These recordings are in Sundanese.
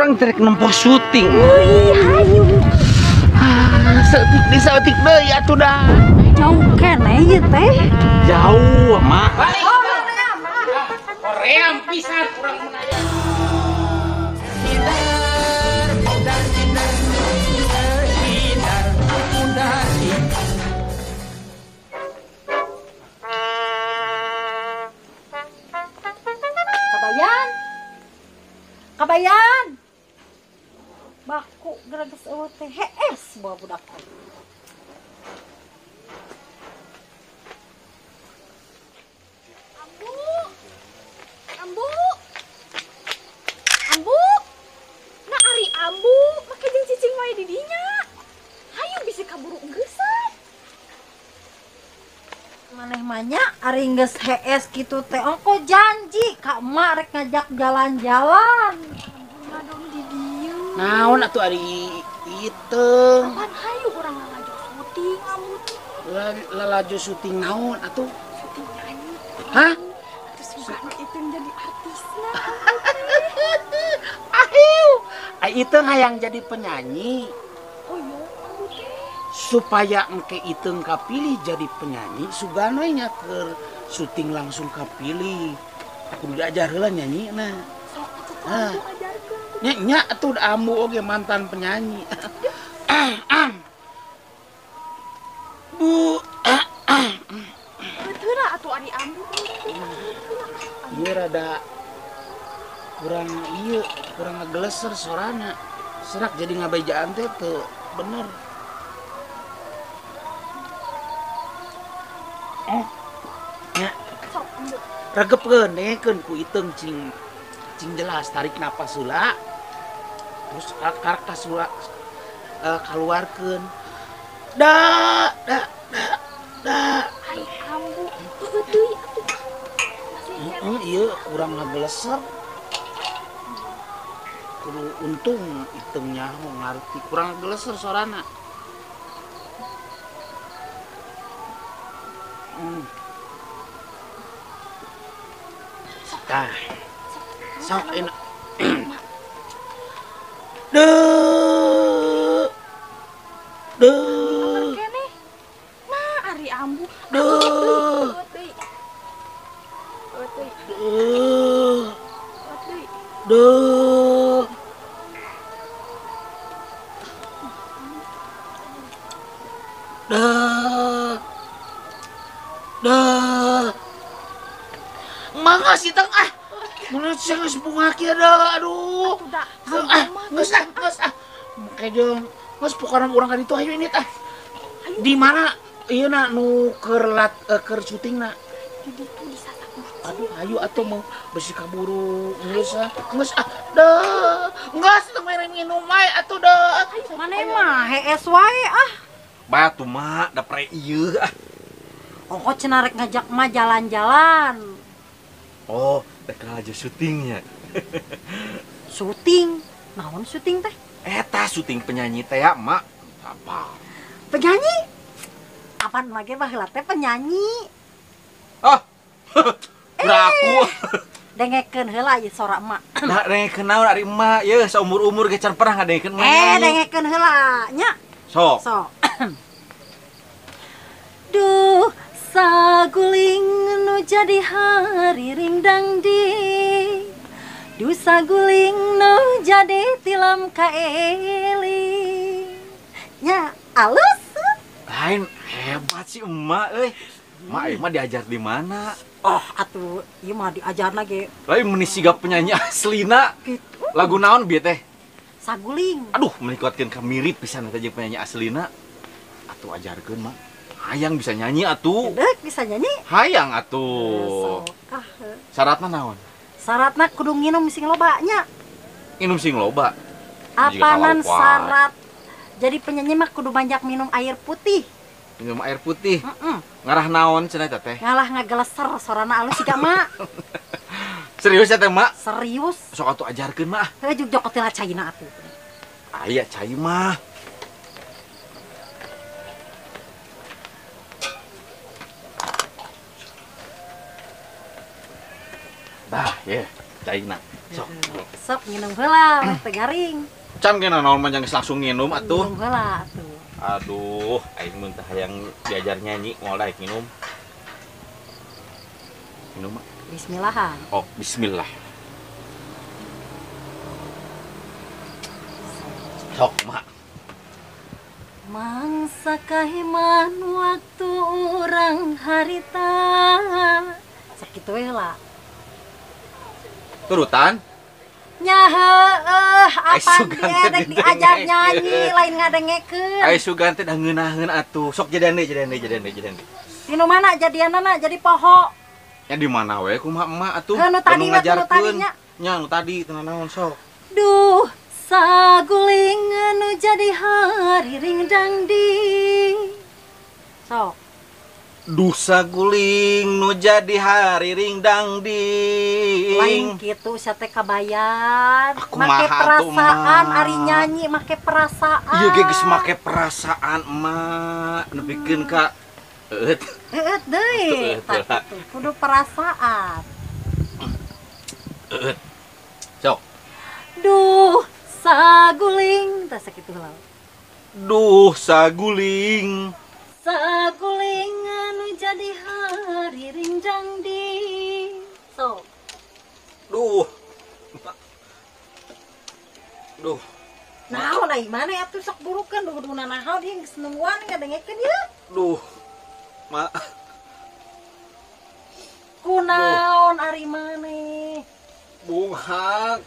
Urang teh rek nempo syuting. Euy, hayu. Ah, saeutik deui saeutik deui atuh dah. Jauh keneh ieu teh. Jauh, Mak. Hoream pisan urang mun aya. Kabayan. Kabayan. Baku gereges eueuh teh hees bawa budak teh. Ambu. Ambu. Ambu. Nah ari ambu make jeung cicing wae di dinya. Hayu bisi kaburu geusan. Maneh mah nya ari geus hees kitu teh ongko janji ka emak rek ngajak jalan-jalan. Dong di dieu. Naon atuh ari iteung? Kapan hayu urang lalajo syuting ambu teh? Lalajo syuting naon atuh? Syuting nyanyi. Hah? Atuh sugana iteung jadi artisna. Ahiu. Ai iteung hayang jadi penyanyi. Oh iya, ambu teh. Supaya engke iteung kapilih jadi penyanyi, sugana nya keur syuting langsung kapilih. Kudu diajar heula nyanyina. Sok atuh ku ambu ajarkeun. Nya nya atuh ambu oge mantan penyanyi. Bu. Betul lah atuh ari ambu. Ieu rada kurang ieu, kurang ngageleser sorana. Serak jadi ngabejaan teh teu bener. Nya. Sok ambu. Regepkeun dengekeun ku iteung cing cing jelas tarik napas heula. Terus karak kasula kaluarkeun. Da da da da. Ai ambu heueuh deui atuh. Heeh, ieu kurang ngageleser. Kudu untung iteung nyaho ngarti kurang ngageleser sorana. Tah. Sok enak. Duh. Duh. Nah, ari ambu. Duh. Duh. Duh. Duh. Duh. Mangga sih teng ah. Mun sih geus bunga kieu dah, aduh. Ah, geus ah, geus ah. Make jeung geus pokona urang ka ditu hayu ini tah. Di mana ieu na nu keur lat keur syutingna? Di ditu di sasak. Aduh, hayu atuh mau besi kaburu geus ah. Geus ah. Duh. Geus teu mere minum wae atuh dah. Maneh mah hees wae ah. Batu mak da pre ieu ah. Ongko cenah rek ngajak mah jalan-jalan. Oh, rek aja syutingnya. Syuting? Naon syuting teh? Eta syuting penyanyi teh ya, Mak. Apa? Penyanyi? Apaan lagi baheula teh penyanyi? Ah. Beraku. Dengekeun heula ieu sora emak. Nah, dengekeun naon ari emak ye saumur-umur ge can pernah ngadengekeun emak. Dengekeun heula nya. Sok. Sok. Duh, saguling nu jadi hari ringdang di. Duh saguling nu jadi tilam kaeling. Nya alus. Lain hebat sih emak euy. Mak emak diajar di mana? Oh, atuh ieu mah diajar lagi. Lain meni siga penyanyi aslina. Gitu. Lagu naon bieu teh? Saguling. Aduh, menikuatkeun ka mirip pisan eta jeung penyanyi aslina. Atuh ajarkeun, Mak. Hayang bisa nyanyi atuh. Dek bisa nyanyi? Hayang atuh. Sok ah. Syaratna naon? Syaratna kudu nginum sing loba nya. Nginum sing loba. Apanan syarat jadi penyanyi mah kudu banyak minum air putih. Minum air putih. Ngarah naon cenah eta teh? Ngalah ngageleser sorana alus siga mak. Serius ya teh, Mak? Serius. Sok atuh ajarkeun mah. Heuh juk jokot teh caina atuh. Aya cai mah. Bah, ya, caina. Sok. Sok nginum heula teh garing. Can ge naon mah geus langsung nginum atuh. Nginum heula atuh. Aduh, aing mun teh hayang diajar nyanyi moal daek nginum. Minum mah. Bismillahan. Oh, bismillah. Sok mak. Mangsa kahiman waktu urang harita. Sakitu we lah. Turutan? Nya heueuh, apan dia dek diajar nyanyi lain ngadengekeun. Ai sugan teh da ngeunaheun atuh. Sok jadian deui, jadian deui, jadian deui, jadian deui. Tinu mana jadianana jadi poho. Ya di mana we kumaha emak atuh? Nu tadi nu tadinya. Nya nu tadi teu naon sok. Duh, saguling nu jadi hari ringdang ding. Sok. Duh saguling nu jadi hari ringdang ding. Lain kitu sia teh kabayan. Make perasaan ari nyanyi make perasaan. Ieu ge geus make perasaan emak nepikeun ka eueut. Eueut deui. Tah kitu kudu perasaan. Eueut. Sok. Duh saguling tah sakitu heula. Duh saguling. Saguling anu jadi hari ringjang di. So. Duh. Duh. Naon ai mana atuh sok burukeun duh-duhna naon ieu geus nungguan ngadengekeun ieu. Duh. Ma. Kunaon ari maneh? Bunghak.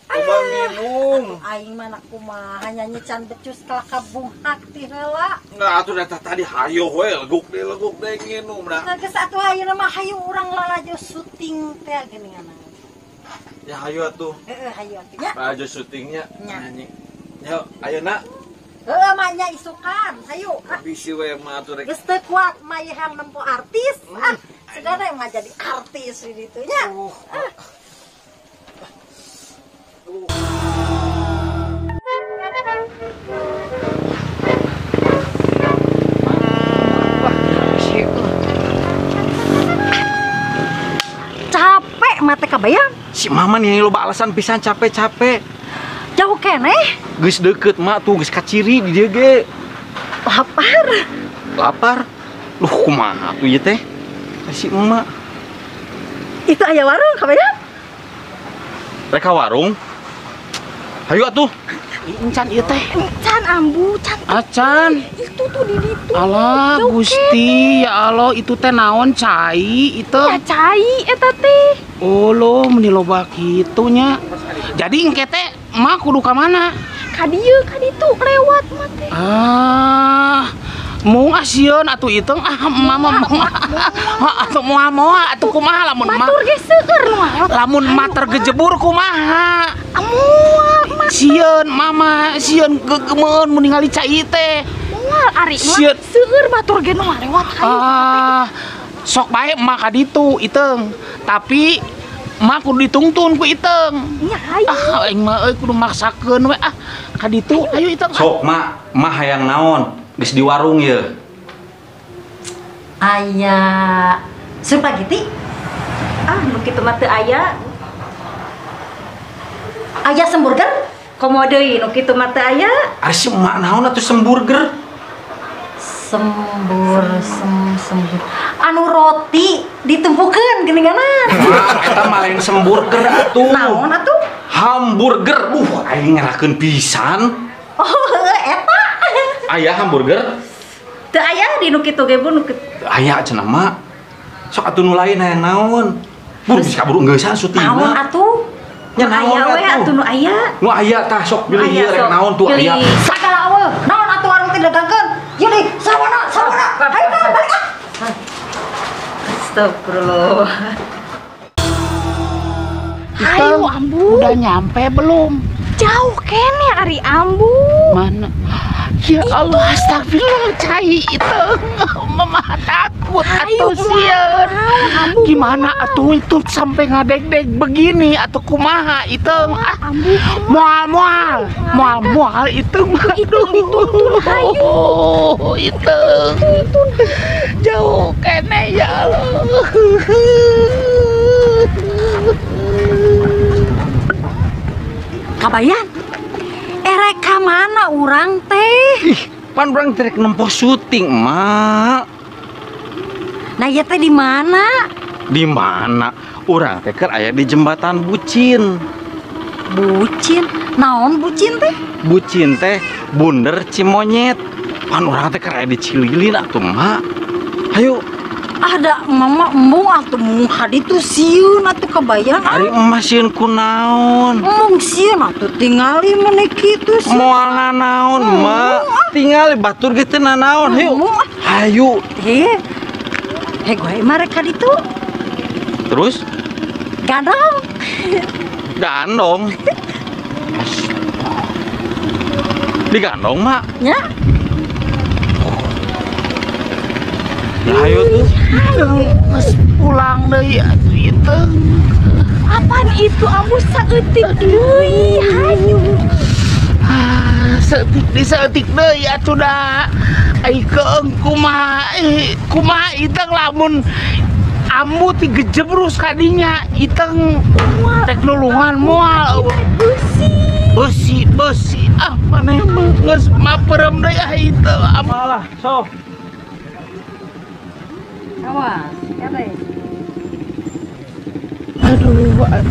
Loba minum. Aing mah kumaha nyanyi can becus kalah ka bunghak ti heula. Enggak atuh da tadi hayo we leguk deui nginum da. Geus atuh ayeuna mah hayu urang lalajo syuting teh geuningan. Ya hayu atuh. Heeh hayu atuh nya. Lalajo syutingnya nyanyi. Yo ayeuna. Heeh mah nya isukan hayu. Bisi we mah atuh rek. Geus teu kuat mah ieu hayang nempo artis. Ah segala mah jadi artis di ditu nya. Capek mate kabayang. Si mama nih loba alasan pisan capek-capek. Jauh keneh. Geus deket mak tuh geus kaciri di dieu ge. Lapar. Lapar. Duh kumaha tuh ieu teh? Si emak. Itu aya warung kabayang. Rek ka warung. Hayu atuh. Encan ieu teh. Encan ambu, can. Acan. Itu tuh di ditu. Alah Gusti, ya Allah itu teh naon cai itu. Ya cai eta teh. Oh lo meni loba kitu nya. Jadi engke teh emak kudu ka mana? Ka dieu, ka ditu lewat mah teh. Ah. Mung asieun atuh iteung ah mama atuh moal-moal atuh kumaha lamun mah. Batur ge seueur nu lewat. Lamun mah tergejebur kumaha? Moal mah. Sieun mama, sieun gegemeun mun ningali cai teh. Moal ari mah seueur batur ge nu lewat hayu. Ah, sok bae emak ka ditu iteung. Tapi emak kudu ditungtun ku iteung. Nya hayu. Ah aing mah euy kudu maksakeun we ah ka ditu hayu iteung. Sok mak, mah hayang naon? Geus di warung ye. Aya spaghetti? Ah, nu kitu mah teu aya. Aya semburger? Komo deui nu kitu mah teu aya. Ari si emak naon atuh semburger? Sembur, sembur. Anu roti ditumpukeun geuninganan. Mak, eta mah lain semburger atuh. Naon atuh? Hamburger. Aing ngerakeun pisan. Oh, eta. Aya hamburger? Teu aya di nu kitu ge bu nu kitu. Aya cenah mak. Sok atuh nu lain hayang naon? Buru geus kaburu engeusan syutingna. Naon atuh? Nya naon aya we atuh nu aya. Nu aya tah sok pilih ieu rek naon tuh aya. Sagala eueuh. Naon atuh warung teh dagangkeun? Ieu deui sawana sawana. Hayu balik ah. Astagfirullah. Hayu ambu. Udah nyampe belum? Jauh kene ari ambu. Mana? Ya Allah, astagfirullah, cai itu. Mama takut atau sieun. Gimana atuh itu sampai ngadeg-deg begini atau kumaha itu? Moal-moal, moal-moal itu. Aduh, itu. Jauh kene ya Allah. Kabayan. Erek ka mana urang teh? Ih, pan urang teh rek nempo syuting, Mak. Nah, ieu teh di mana? Di mana? Urang teh keur aya di jembatan Bucin. Bucin? Naon bucin teh? Bucin teh bunder Cimonyet. Pan urang teh keur aya di Cililin atuh, Mak. Hayu. Ada mama embung atuh mung haditu sieun atuh kabayan. Ari emas sieun kunaon? Embung sieun atuh tingali meni kitu sieun. Moal nanaon, Mak. Tingali batur ge teu nanaon. Hayu. Hayu. Heh. Heh gue mah rek ka ditu. Terus? Gandong. Gandong. Digandong, Mak. Ya. Ayo tuh. Geus pulang deui atuh itu. Apaan itu ambu saeutik deui? Hayu. Ah, saeutik di saeutik deui atuh da. Ai keung kumaha kumaha iteng lamun ambu ti gejebrus kadinya iteng tek nulungan moal. Beusi. Beusi beusi ah maneh mah geus maperem deui ah itu. Malah sok. Awas, kade. Aduh,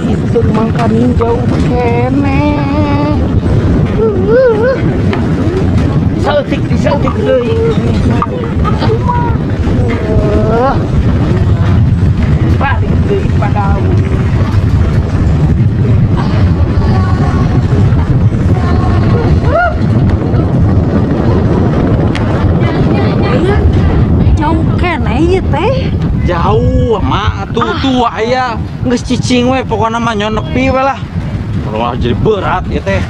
itu mangkaning jauh kene. Saeutik di saeutik deui. Balik deui padahal. Jauh kene ieu teh. Jauh, Mak, tuh tuh aya geus cicing we pokona mah nyonepi we lah. Malah jadi berat ieu teh.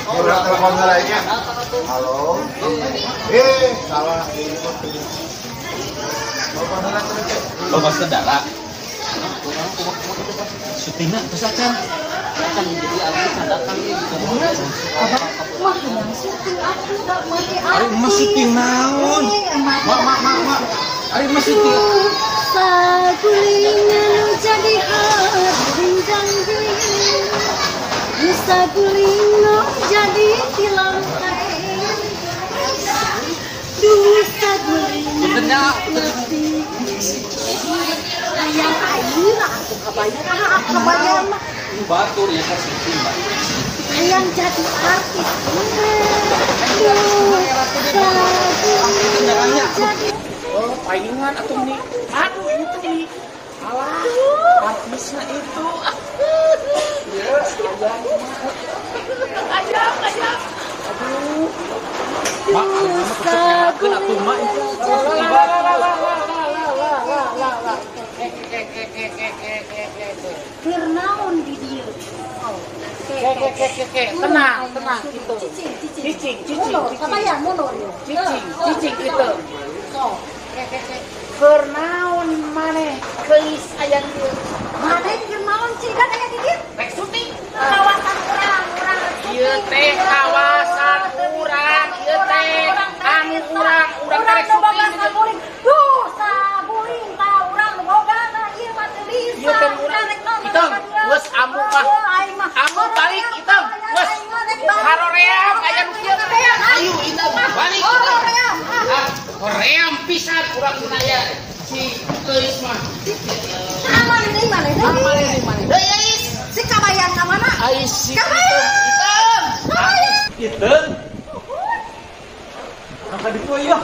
Telepon lainnya. Halo. Salah. Loba saudara. Syutingna terus acan. Ari emas syuting naon? Mak mak mak mak. Ari emas syuting. Sagulingan jadi haring janji. Sagulingan jadi tilantai. Duh sagulingan mati. Hayang ayeuna atuh kabayang kabayang mah. Batur ya kan syuting, Mbak. Hayang jadi artis. Oh, palingan atuh nih. Aduh, itu nih. Alah, artisna itu. Ayam, ayam. Aduh. Mak, atuh atuh mak itu. Keur naon di dieu? Tenang, tenang gitu. Cicing, cicing, cicing. Kabayan mundur. Cicing, cicing gitu. Keur naon maneh keuis aya di dieu? Maneh keur naon cing kan aya di dieu? Rek syuting. Kawasan urang, urang rek syuting. Ieu teh kawasan urang, ieu teh anu urang, urang rek syuting. Duh, saguling ta urang boga na ieu mah teu bisa. Ieu teh urang iteng, geus ambu mah. Ambu balik iteng, geus. Haroream aya nu kieu. Ayo iteng, balik iteng. Hoream pisan urang mun aya si Keis mah. Mana deui mana deui? Mana deui Ais? Si kabayan ka mana? Ais si Iteng. Iteng. Iteng. Ka ditu ieu.